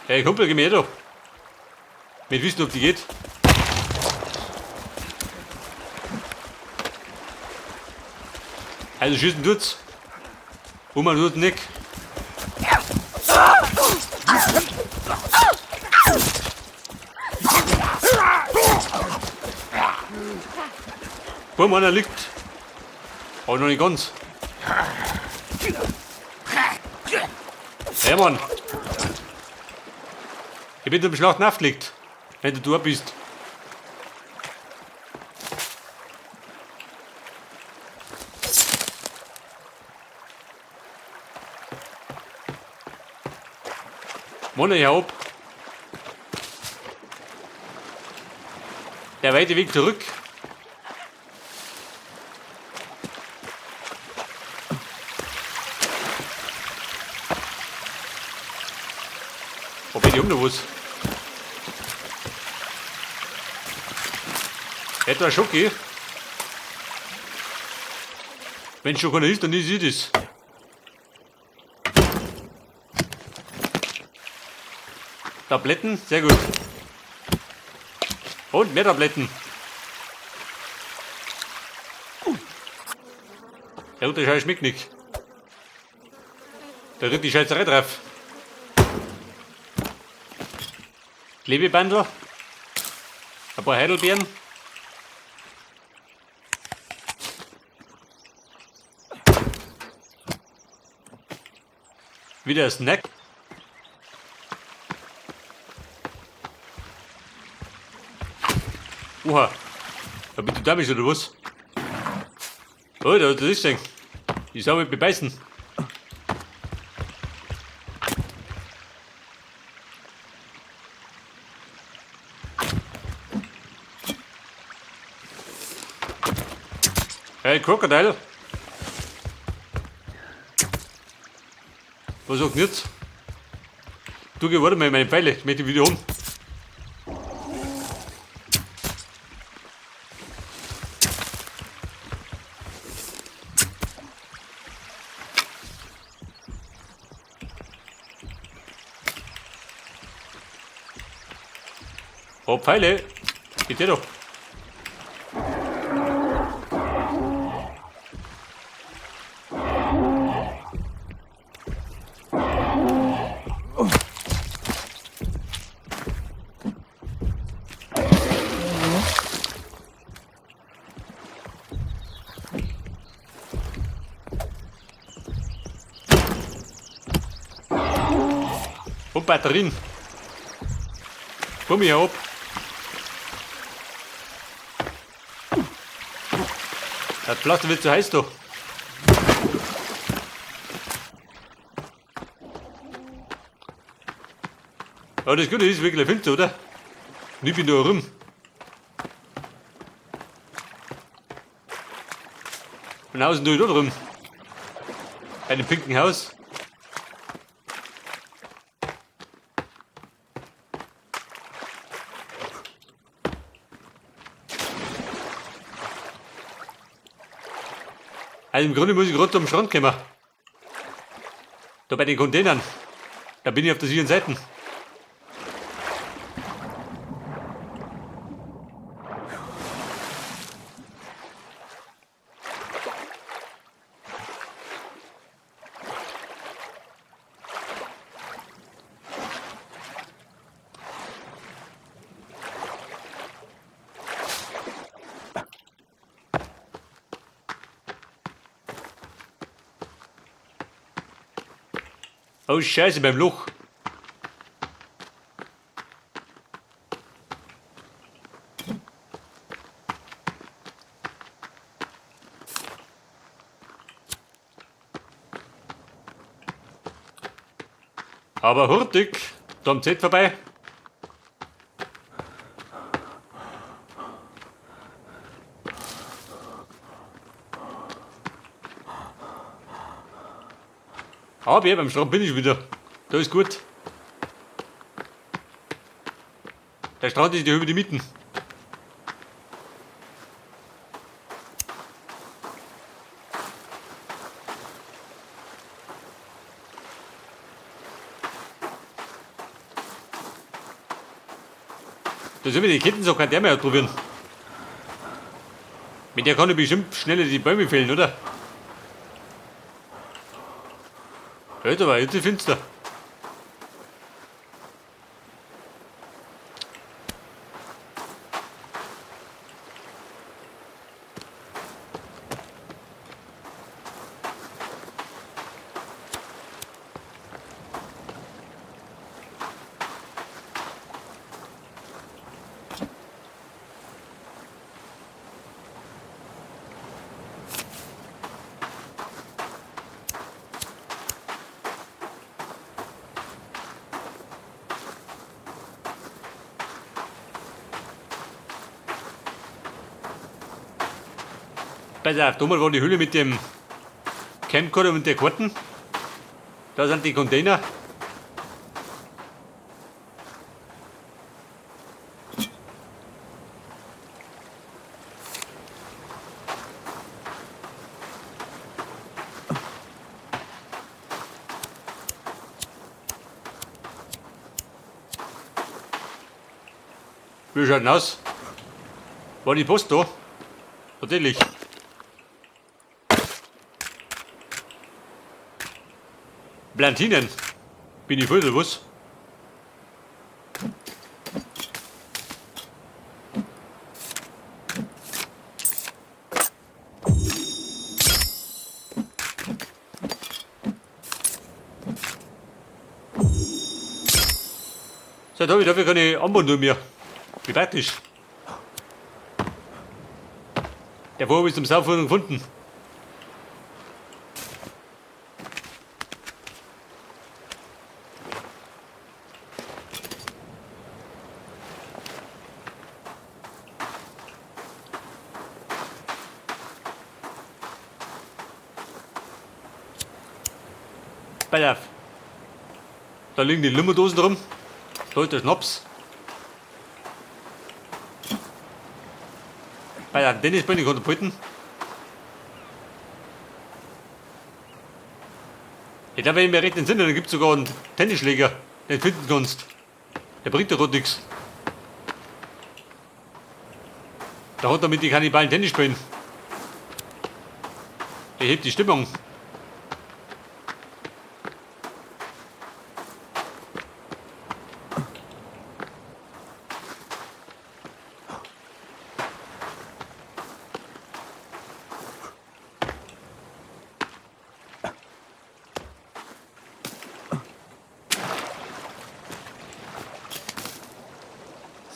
Hey Kumpel, geh mir her da. Mit wissen, ob die geht. Also schießen tut's. Und man tut nicht. Bumm, einer liegt. Aber noch nicht ganz. Hey Mann. Ich bin zum Schlachten aufgelegt, wenn du da bist. Mann, hör ab. Der weite Weg zurück. Wobei, die haben noch was. Etwa Schoki. Wenn schon keiner ist, dann ist ich das. Tabletten, sehr gut. Und mehr Tabletten. Der rote Scheiß schmeckt nicht. Da rückt die Scheißerei drauf. Klebebandel. Ein paar Heidelbeeren. Wieder ein Snack. Oha. Da bist du da bist oder was? Oh, da, das ist denn. Ich soll mich bebeißen. Hey, Krokodil. Was sagt denn jetzt? Du, geh, warte mal, meine Pfeile. Ich möchte wieder um. Oh, Pfeile. Geht der doch. Und Batterien. Komm hier ab. Das Pflaster wird zu heiß da. Ja, das Gute ist wirklich finster, oder? Und ich bin da rum. Und außen tue ich da drum. Bei dem pinken Haus. Also im Grunde muss ich gerade zum Strand kommen. Da bei den Containern. Da bin ich auf der sicheren Seite. Oh Scheiße, beim Loch. Aber hurtig, da am Z vorbei. Aber ja, beim Strand bin ich wieder. Da ist gut. Der Strand ist ja über die Mitten. Da sind wir die Ketten so kann der mehr probieren. Mit der kann ich bestimmt schneller die Bäume fällen, oder? Ja, da war jetzt finster. Pass auf, da war die Höhle mit dem Camcorder und der Karten. Da sind die Container. Wie schaut denn aus? War die Post da? Natürlich. Plantinen. Bin ich voll oder was? So, da habe ich dafür keine Armbanduhr mehr. Wie praktisch. Der Vogel ist zum Saufen gefunden. Pass auf. Da liegen die Limodosen drum. Da ist der Schnaps. Bei der Tennisball, ich konnte halten. Ich glaube, wenn ich mir recht entsinne, dann gibt es sogar einen Tennisschläger, den du finden kannst. Der bringt doch grad nichts. Da hat er mit die Kannibalen Tennis spielen. Der hebt die Stimmung.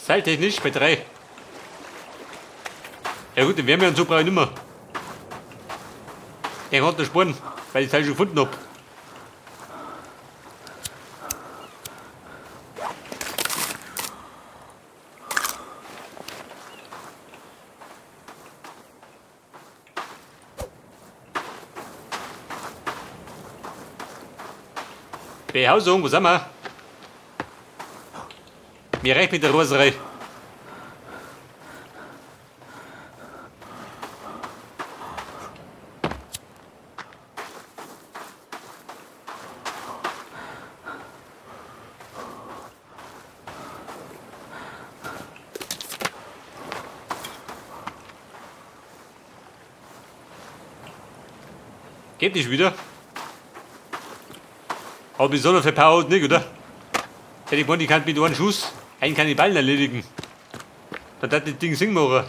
Seiltechnisch bei 3. Ja gut, den Wärmeanzug brauche ich nicht mehr. Der hat noch Spuren, weil ich das Teil schon gefunden hab. Behausung, wo sind wir? Mir reicht mit der Roserei. Geht nicht wieder. Aber besonders verpowert nicht, oder? Hätte ich gemeint, ich kann mit einem Schuss einen Kannibalen erledigen. Dann hat das Ding Sinn machen.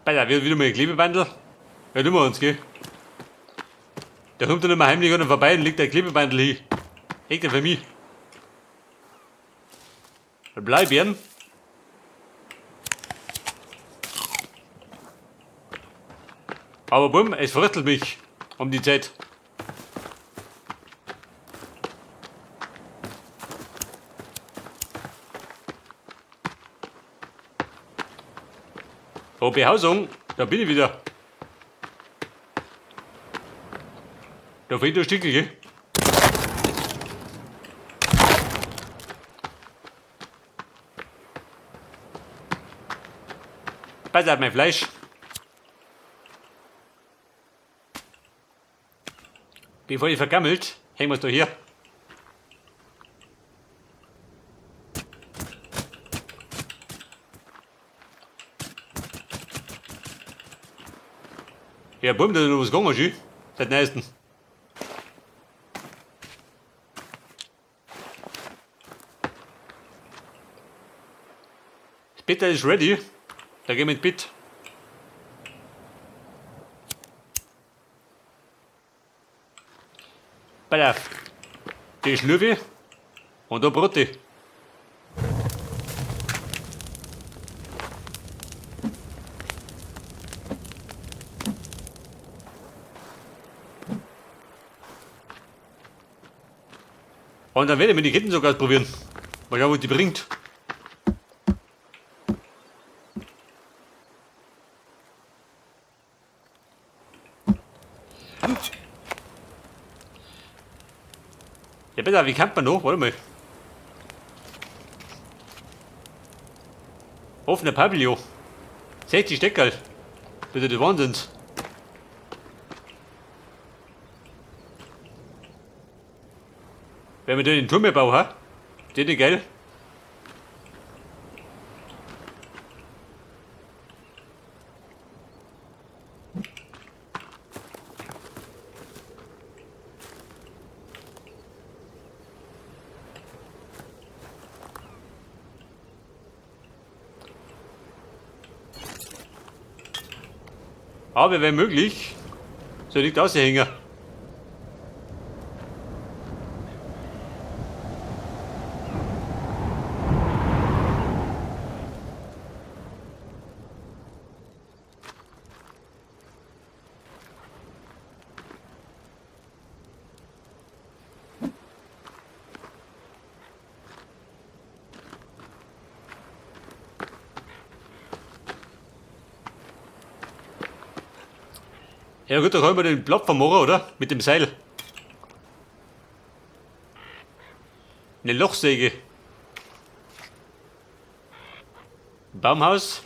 Alter, wird wieder mal ein Klebebandel. Ja, tun wir uns, gell? Da kommt dann immer heimlich einer vorbei und legt ein Klebebandel hin. Hängt er für mich. Bleibeeren. Aber bumm, es fröstelt mich um die Zeit. Oh, Behausung, da bin ich wieder. Da fehlt ein Stückchen, gell? Pass auf mein Fleisch. Bevor die vergammelt, hängen wir es doch hier. Ja, Bum, da ist noch was gegangen, schön. Seit neuestem. Das Bett ist ready. Da gehen wir ins Bett. Pass auf. Die Schlürfe und da Brote. Und dann werde ich mir die Ketten sogar probieren. Mal schauen, was die bringt. Ja, bitte, wie kann man noch? Warte mal. Offener Pavillon. 60 Steckerl. Bitte, das Wahnsinns. Wenn wir den Turm bauen, ha? Den nicht geil? Aber wenn möglich, soll nicht aushängen. Ja gut, da holen wir den Plattform machen, oder? Mit dem Seil. Eine Lochsäge. Baumhaus.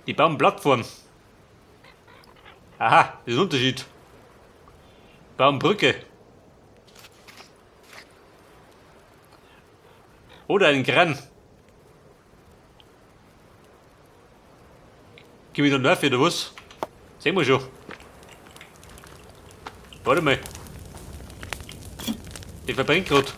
Die Baumplattform. Aha, das ist ein Unterschied. Baumbrücke. Oder einen Kran. Gib mir da Nerv oder was? Sehen wir schon. Warte mal. Die verbrennt grad.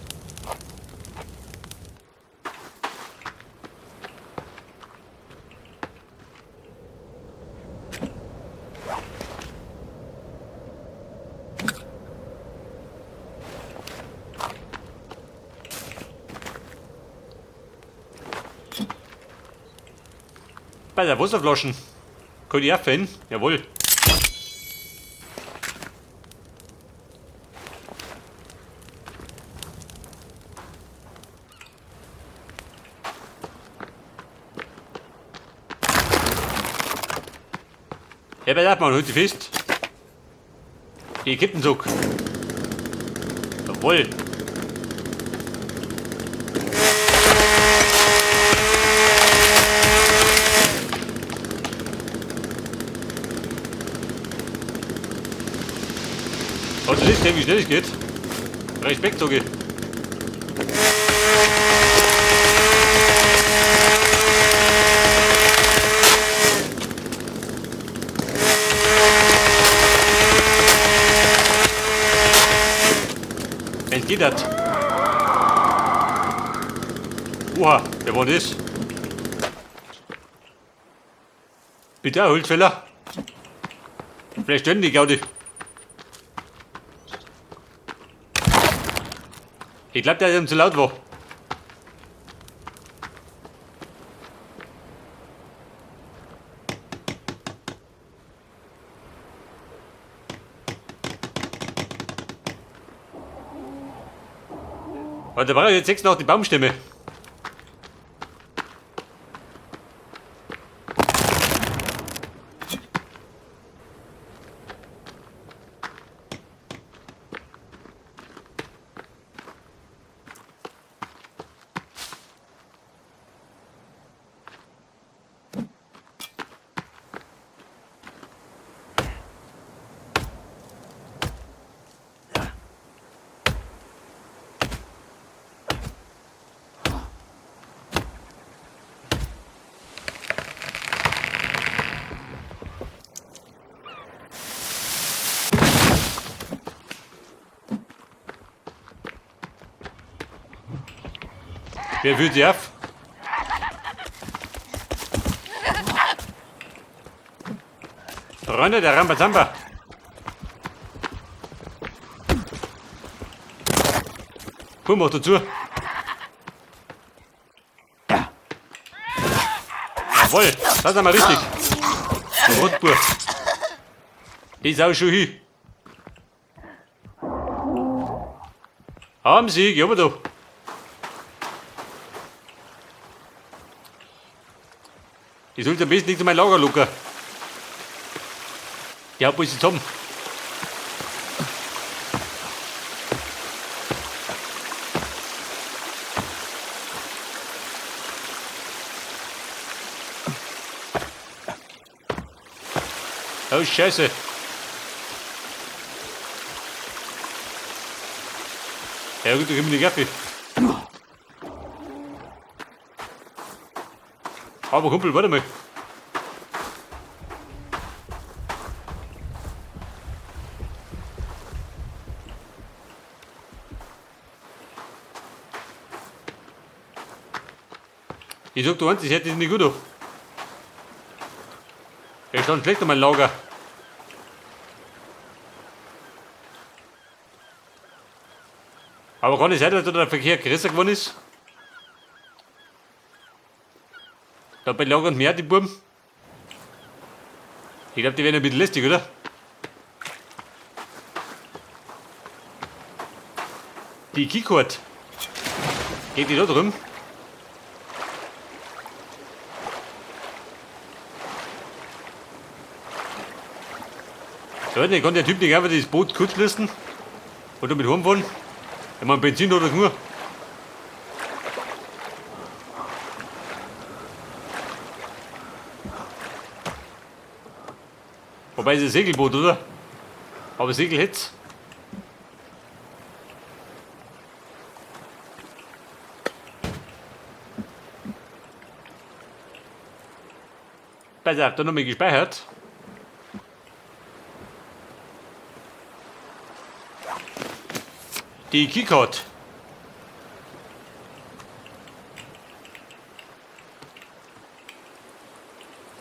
Bei der Wasserflaschen. Kann ich öffnen? Jawohl. Ja, pass auf, man, halt dich fest. Die Kippenzug. Jawohl. Also siehst du, wie schnell es geht? Respekt, sag ich. Wenn's geht hat. Oha, wer war das? Bitte, Holzfäller. Vielleicht stören die Gaudi. Ich glaub, der ist ihm zu laut war. Und da brauche ich jetzt 6 noch die Baumstämme. Wer führt sie auf? Freunde der Rambazamba! Puh, mach dazu! Jawohl, das ist einmal richtig. Du Rotbur. Die Sau schon hin. Haben Sie, geh aber da. Ich sollte am besten nicht in mein Lager locker. Ja, wo ist sie zusammen? Oh, Scheiße. Ja gut, da gib mir den Kaffee. Aber Kumpel, warte mal. Ich sag du eins, das hätte ich nicht gut an. Er stand schlecht an meinem Lager. Aber kann es sein, dass da der Verkehr größer geworden ist? Da bei Lager und mehr, die Buben. Ich glaub, die werden ein bisschen lästig, oder? Die Keycard. Geht die da drüben? Da kann der Typ nicht einfach das Boot kurz schließen oder mit heimfahren. Ich mein, Benzin hat er genug. Wobei es ein Segelboot, oder? Aber Segel hätt's. Pass auf, da nochmal gespeichert. Die Keycard.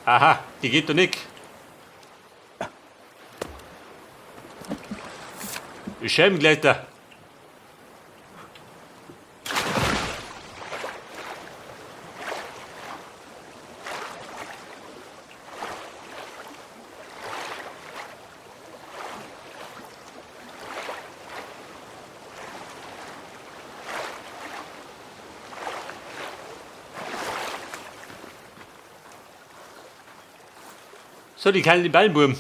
Aha, die geht doch nicht. Die Scheibengleiter. So, die kleinen Ballenburm.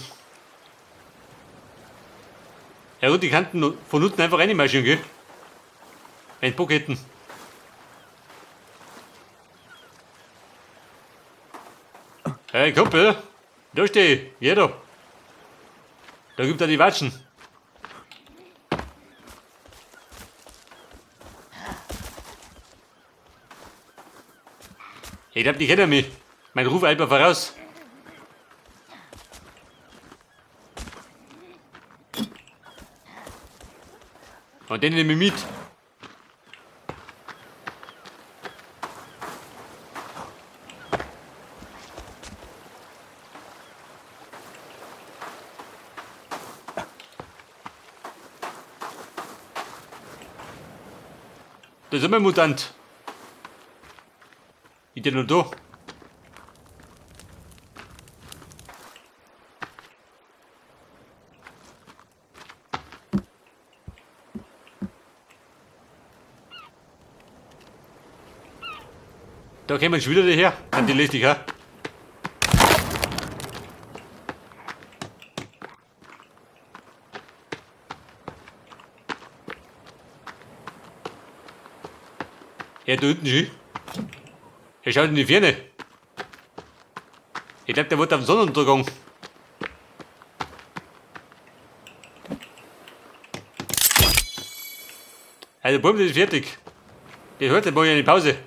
Ja gut, die könnten von unten einfach reinmarschieren, gell? Wenn sie Bock hätten. Hey Kumpel, da steh ich, geh da. Da gibt er die Watschen. Ich glaub, die kennen mich. Mein Ruf eilt mir voraus. Und den nehme ich mit. Das ist immer ein Mutant. Ich bin nur da. Da kommen schon wieder daher. Sind die lästig, ha? Ja, da unten schon. Er schaut in die Ferne. Ich glaub, der wollte auf den Sonnenuntergang. Also, Buben, das ist fertig. Das hört, jetzt mach ich eine Pause.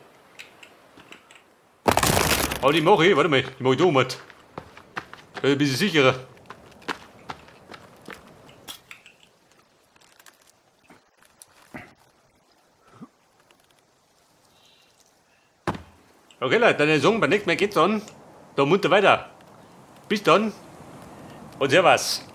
Aber die mach ich, warte mal, die mach ich da um. Das ist ein bisschen sicherer. Okay Leute, dann sagen, beim nächsten Mal geht's dann da munter weiter. Bis dann und servus.